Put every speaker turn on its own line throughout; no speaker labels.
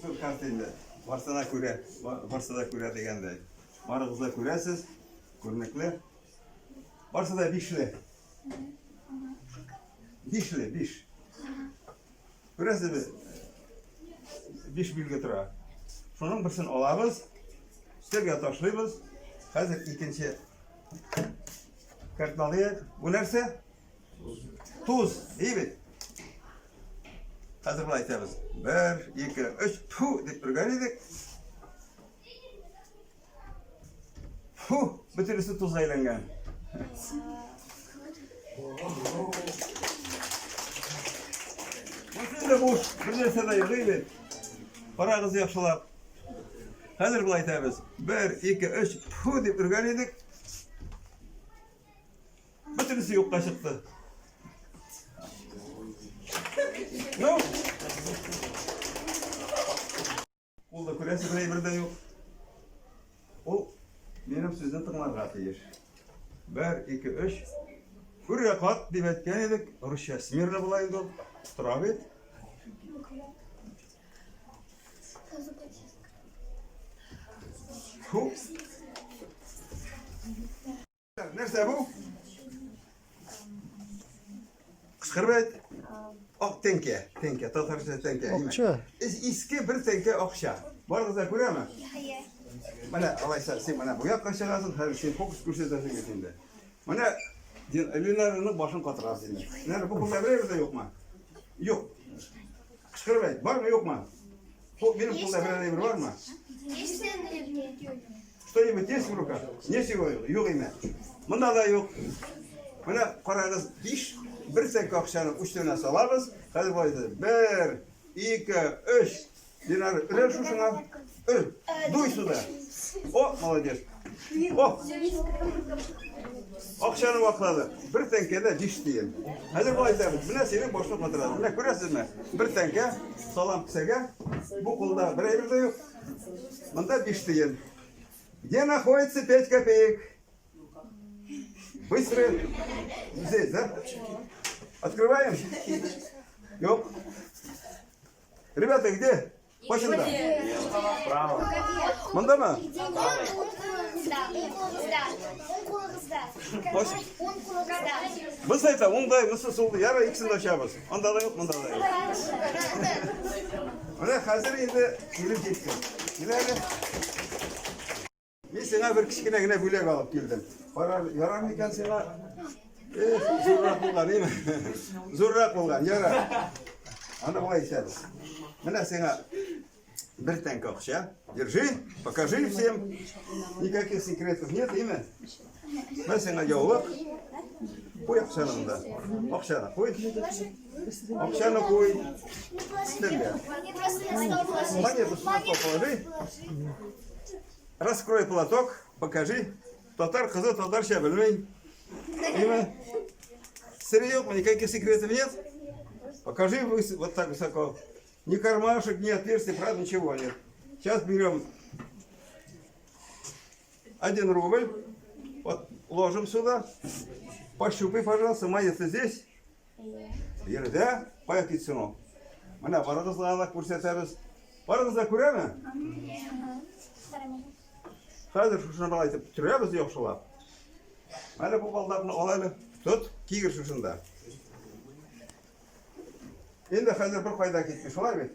Зур карта инде. Барсы да күрә, барсы да күрә дигәндәй. Барыгыз да күрәсез, күренекле. Барсы да бишле. Бишле, биш. Күрәсезме? Биш билге тора. Шуның берсен алабыз, өстәлгә ташлыйбыз. Хәзер икенче картны алыйк. Бу нәрсә? Туз, ий бит. Хәзер болай әйтәбез. Бер, ике, өч, фу дип өргән идек. Фу, бөтенесе тузга әйләнгән. Монысы инде буш, бер нәрсә дә юк бит. Карагыз яхшылап. Хәзер болай әйтәбез. Бер, ике, өч, фу дип өргән идек. Бөтенесе юкка чыкты. Ну, Ул да күрәсе бер әйбер дә юк. Ул минем сүзне тыңларга тиеш. Бер, ике, өч. Үргә кат дип әйткән идек. Русча смирно була инде ул. Тора бит. Фу. Нәрсә бу? Кычкырып әйт. Ак тәңкә, тәңкә, татарча тәңкә.
Акча.
Иске бер тәңкә акча. Барыгыз да күрәме? Менә алайса син менә бу якка чыгасың, хәзер син фокус күрсәтәсең бит инде. Менә Ленараның башын катырасың инде. Менә бу кулда берәр дә юкмы? Юк. Кычкырып әйт, бармы, юкмы? Минем кулда берәр әйбер бармы? Что-нибудь есть в руках? Ничего юк, юк име. Монда да юк. Менә карагыз, биш бер тәңкә акчаны өстенә салабыз. Хәзер болай итәбез. Бер, ике, өч. Динар, өрә шушыңа. Өр, дуй сюда. О, молодец. О! Акчаны ваклады. Бер тәңкәдә биш тиен. Хәзер болай итәбез. Менә синең башны катырабыз. Менә күрәсезме? Бер тәңкә салам кесәгә. Бу кулда бер әйбер дә юк. Монда 5 тиен. Где находится 5 копеек? Быстро. Здесь, да? Открываем? Юк. Ребята, где? Кайсында?
Право.
Мондамы? Без әйтә, уңда, мысы сулда, яра икесен дә ачабыз. Анда да юк, монда да юк. Менә хәзер инде килеп җиттек. Кил әле. Мин сиңа бер кечкенә генә бүләк алып килдем. Карар, ярар микән сиңа? Эх, зуррак булган, име? Зуррак булган, ярар. Аны болай итәбез. Менә сиңа бер тәңкә акча. Держи, покажи всем. Никаких секретов нет, име? Менә сиңа яулык. Куй акчаны монда. Акчаны куй. Акчаны куй. Өстәлгә. Монету сюда положи. Раскрой платок, покажи. Татар кызы татарча белми. Име? Сере юкмы? Никаких секретов нет? Покажи вот так высоко. Ни кармашек, ни отверстий, правда, ничего нет. Сейчас берем 1 рубль, вот ложим сюда. Пощупай, пожалуйста, монета здесь. Йөрдә, кая китсен ул? Менә барыгызга да күрсәтәбез. Барыгыз да күрәме? Хәзер шушыны болай итеп төрәбез яхшылап. Әле бу балдакны ал әле. Тот, кигер шушында. Инде хәзер бер кайда китми, шулай бит?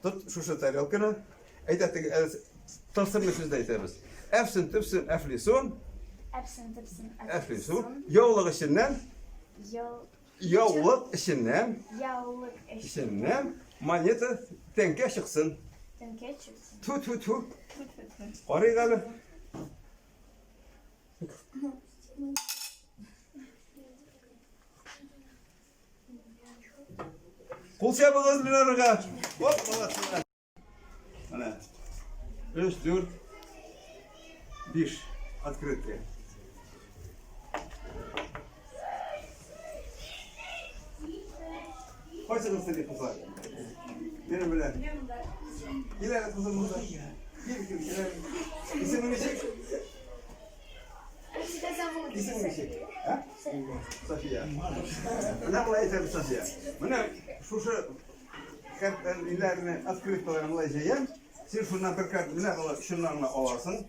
Тот шушы тарелканы. Әйдә теге тылсымлы сүзне әйтәбез. Әфсен төпсен әфлисун.
Әфсен төпсен
әфлисун. Яулык эченнән. Яулык эченнән.
Яулык
эченнән монета тәңкә чыксын.
Тәңкә чыксын.
Ту ту ту. Карыйк әле. Кул чабыгыз Ленарга. Оп, молодцы. Менә. 3, 4, 5 открытка. Кайсыгыз сине кызлар? Минем белән. Кил әле, кызым, монда. Кил, кил, кил әле. Исемең ничек? Исемең ничек? А? София. Менә болай әйтәбез, София. Менә шушы кәртләрне, открыткаларны болай җәям. Син шуннан бер кәрт менә болай шуннан гына аласың.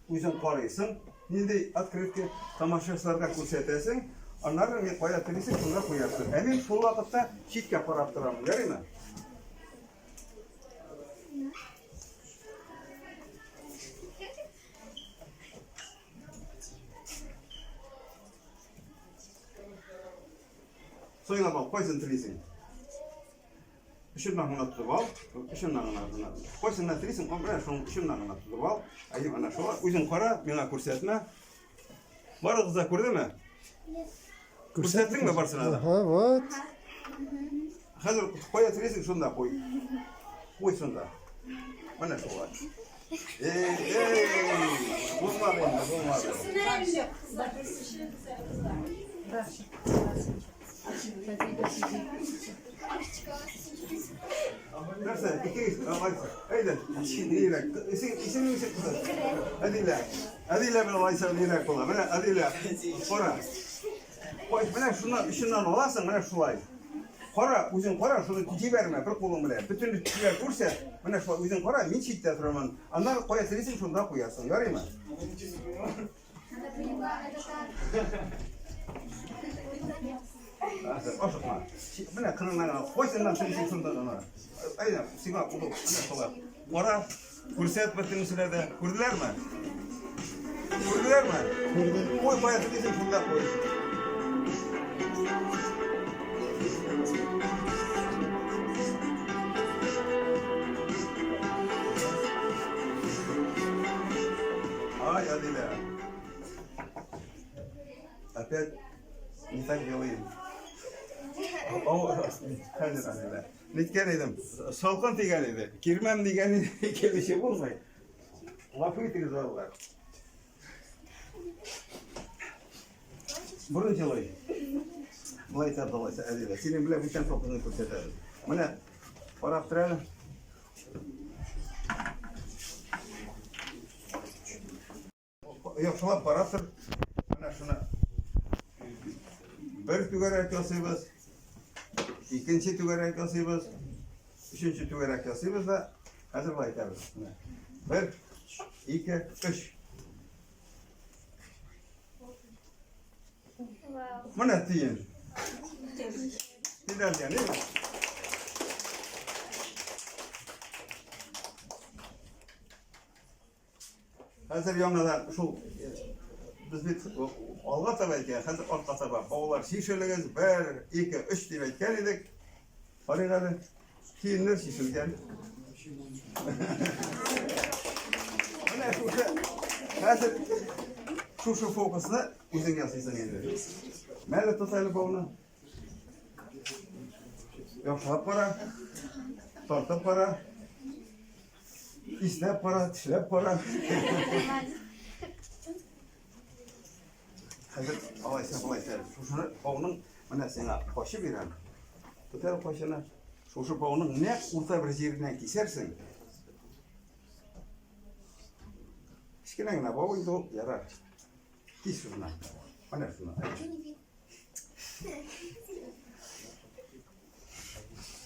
Үзең карыйсың, нинди открытка тамашачыларга күрсәтәсең. Аннары мин кая телисең, шунда куярсың. Ә мин шул вакытта читкә карап торам, ярыймы? Сайлап ал, кайсын телисең? Өченнән гына тотып ал, өченнән гына гына. Кайсыннан телисең, менә шуның өченнән гына тотып ал. Әйе, ана шулай. Үзең кара, миңа күрсәтмә. Барыгыз да күрдеме? Күрсәттеңме барсына да?
Ага, вот.
Хәзер кая телисең, шунда куй. Куй шунда. Менә шулай. Эй, эй, булмады инде, булмады. Нәрсә, икегез, алайса. Әйдә, нирәк. Исем, исемең ничек кызым? Әдилә. Әдилә белән алайса нирәк була. Менә Әдилә, кара. Кой, менә шуны өченнән аласың, менә шулай. Кара, үзең кара, шуны җибәрмә бер кулың белән. Бөтен кешеләр күрсә, менә шулай үзең кара, мин читтә торамын. Аннары кая телисең, шунда куясың. Ярыймы? Ашыкма. Менә кырыннан гына. Кайсыннан телисең, шунда гына. Әйдә, сиңа удоб. Менә шулай. Кара, күрсәт бөтенесенә дә. Күрделәрме? Күрделәрме?
Күрде.
Куй, кая телисең, шунда куй. Ай, Адиля. Опять не так делаем. Хәзер, Адиля. Ниткән идем, салкын тигән иде. Кирмәм дигән иде, килеше булмый. Гафу итегез, балалар. Борын җылый. Болай итә, болай итә, Әдилә. Синең белән бүтән фокусны күрсәтәбез. Менә, карап тор әле. Яхшылап карап тор. Менә шуны бер түгәрәк ясыйбыз, икенче түгәрәк ясыйбыз, өченче түгәрәк ясыйбыз да, хәзер болай итәбез. Менә. Бер, ике, өч. Менә тиен. Тиен, Хәзер яңадан шул без бит алга таба әйткән, хәзер артка таба. Баулар чишелегез, бер, ике, өч дип әйткән идек. Карыйк әле. Киемнәр чишелгән. Менә шушы хәзер шушы фокусны үзең ясыйсың инде. Мәле тот әле бауны. Яхшылап кара. Тартып кара. Иснәп кара, тешләп кара. Хәзер алайса болай итәбез. Шушыны бауның менә сиңа качы бирәм. Тот әле качыны. Шушы бауның нәкъ урта бер җиреннән кисәрсең. Кечкенә генә бау инде ул, ярар. Кис шуны. Менә шуны.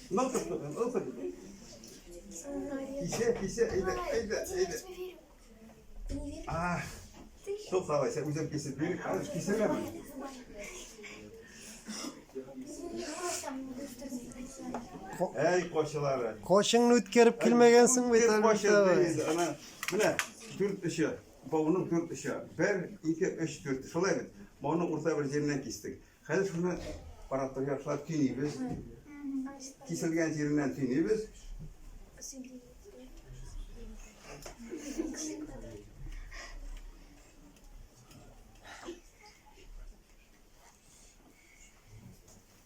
Нылтык, нылтык. Кисә, кисә, әйдә, әйдә, әйдә. А, тукта алайса, үзем кисеп бирик. Хәзер кисәләме? Әй, кочылары.
Кочыңны үткәреп килмәгәнсең бит
Бер кочы
әлбәттә.
Ана, менә дүрт очы. Бауның дүрт очы. Бер, ике, өч, дүрт. Шулай бит. Бауның урта бер җиреннән кистек. Хәзер шуны карап тор, яхшылап төйнибез. Киселгән җиреннән төйнибез.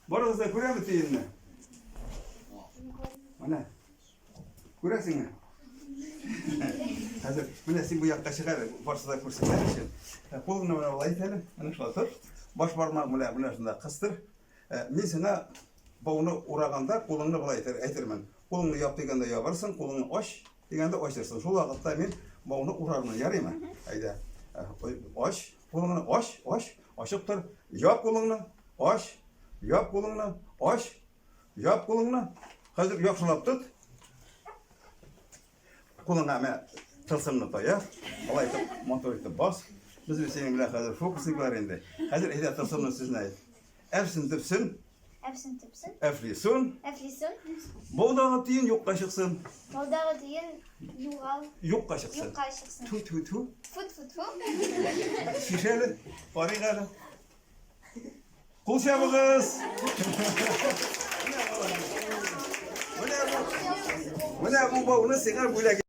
Барыгыз да күрәме төенне? Менә. Күрәсеңме? Хәзер менә син бу якка чык әле, барысы да күрсеннәр өчен. Кулыңны менә болай ит әле, менә шулай тот. Баш бармагың белән менә шунда кыстыр. Мин сиңа бауны ураганда кулыңны болай итер, әйтермен. Кулыңны яп дигәндә ябарсың, кулыңны ач дигәндә ачырсың. Шул вакытта мин бауны урармын, ярыймы? Әйдә. Ач, кулыңны ач, ач, ачык тор. Яп кулыңны, ач, яп кулыңны, ач, яп кулыңны. Хәзер яхшылап тот. Кулыңа менә тылсымны таяк. Алай итеп, матур итеп бас. Без бит синең белән хәзер фокусниклар инде. Хәзер әйдә тылсымны сүзне әйт. Әфсен төпсен.
Әфсен төпсен.
Әфлисун.
Әфлисун.
Баудагы тиен юкка чыксын.
Баудагы тиен югал.
Юкка чыксын.
Юкка чыксын.
Ту ту ту.
Тфу тфу тфу.
Шиш әле. Карыйк әле. Кул чабыгыз. Менә бу. Менә бу бауны сиңа бүләк.